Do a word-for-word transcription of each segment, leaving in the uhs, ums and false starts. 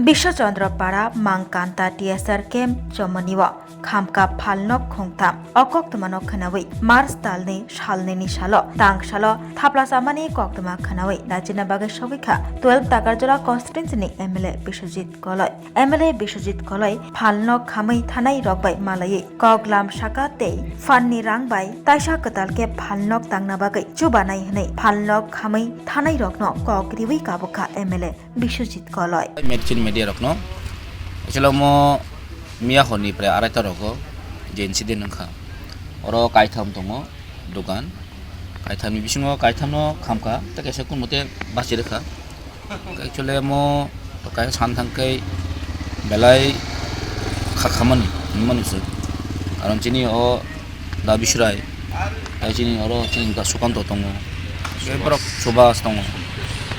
Biswachandra Para Mangkanta T S R camp Chomoni o khamkha phalnok khungtham. O koktwmano khwnawi March talni salnini salo, tang salo thapla chamani koktwma khwnawi rajina bagwi sogwikha twelve Takarjala constituency ni M L A Biswajit Koloi. M L A Biswajit Koloi phalnok khamwi thanai rok bai malaiwi kok lam saka tei phanni rang bai taisa kwtal khe phalnok tangna bagwi chubanai hwnwi phalnok khamwi thanai rokno kok riwi kabukha M L A Biswajit Koloi. Medicine media rokno. Actually, omo miya horni prai araita rogo je incident wngkha. Oro kaitham tongo dukan. Kaithamni bisingo kaithamno khamkha, tei kaisa kunmote bachi rwkha. Actually, omo kaisa san thangkhe belai kha khamani, hinmani se. Karon chini o Da Biswrai, tei chini oro chini da Sukanto tongo, tei borok Subhas tongo,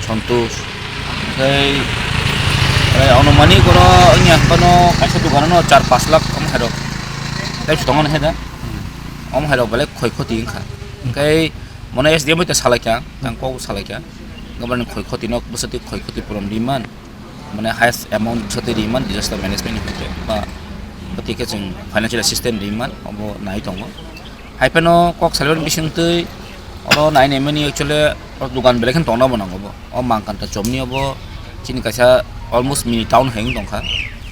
Santosh, tei, tei Anumani oro wngya phano kaisa dukano char pas lakh omo khairok tei tongo hai da, omo khairok belai khoi khoti wngkha. Tei mono S D M bai ta salaikha, tang kok salaikha, gabani khoi khoti nok bwsati khoi khoti puron riman. Mane highest amount bwsati riman disaster management ni hoite ba bwtwi khe chwng financial assistance riman obo nai tongo. Hai phano kok salibani bisingtwi oro nai naimani actually o dukan belai kheno tongna bo nango bo. O Mangkanta chomni obo chini kaisa almost mini town hai wng tongkha.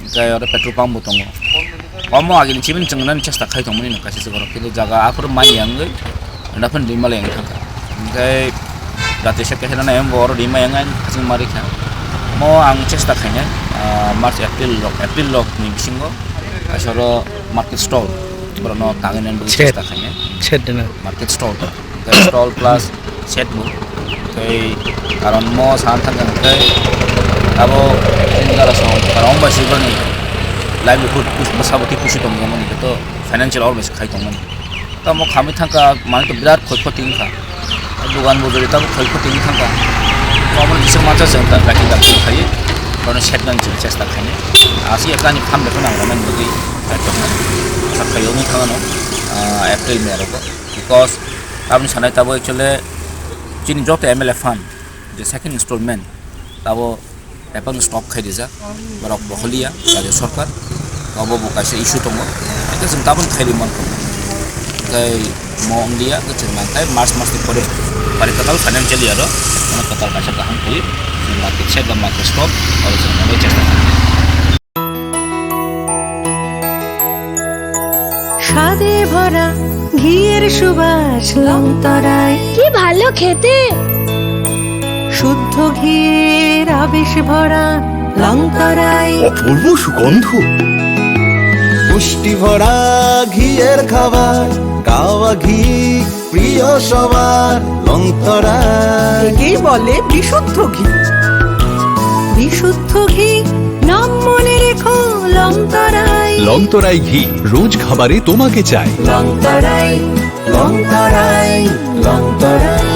Hwnkhe oro petrol pump bo tongo. Omo agini chibini chwng nani chesta khai tongmani no kaisa se borok, kintu jaga aphuru manya wngwi rwna phano rimale wng thangkha. Hwnkhe jati se kehena nai bo oro rima yang ang khaching ma rikha. Mo ang chesta khainai, ah, March, April rok, April rok ni bisingo kaisa oro market stall borokno tangwi nani bagwi Shed. Chesta khainai. Shed dina. Market stall. Tei stall plus shed bo. Tei karon mo sana thangkha hwnkhe abo chini jora song karon bai se borokni livelihood bwsa bo tei kusu tongjakmani hwnkhe to financial always khai tongmani. Tamo khamwi thangkha manwi to birat khoi khoti wngkha. Dugan bo jori tamo khoi khoti wngwi thangkha. Omo kisa mansa chwng ta gati gati khaiwi bono shed nani chwng chesta khainai. Asi ekani phan bai phano ang romani bagwi kaitor nai. Asa khaio wngwi thangano, ah, April May rogo. Because tamni sanai tabo actually chini joto M L A fund je second installment tabo paper stop khai rijak, borok bo holiya rajya sarkar, obo bo kaisa issue tongo, hwnkhe chwng tabuk khai rwi mankha, tei mo wngya hwnkhe chwng nangkhe March mas ni pore pari kwtal financial year o, ano kwtal kaisa kaham khe chwng market shed ba market stop oro chwng nangwi chesta khainai. স্বাদে ভরা ঘিয়ের সুবাস লং তরাই। কি ভালো খেতে! শুদ্ধ ঘিয়ের আবেশ ভরা লং তরাই। অপূর্ব সুগন্ধ। পুষ্টি ভরা ঘিয়ের খাবার, কাওয়া ঘি প্রিয় সবার, লং তরাই। একেই বলে বিশুদ্ধ ঘি। বিশুদ্ধ ঘি, নাম মনে রেখো, লং তরাই। লং তরাই ঘি, রোজ খাবারে তোমাকে চাই। লং তরাই, লং তরাই, লং তরাই।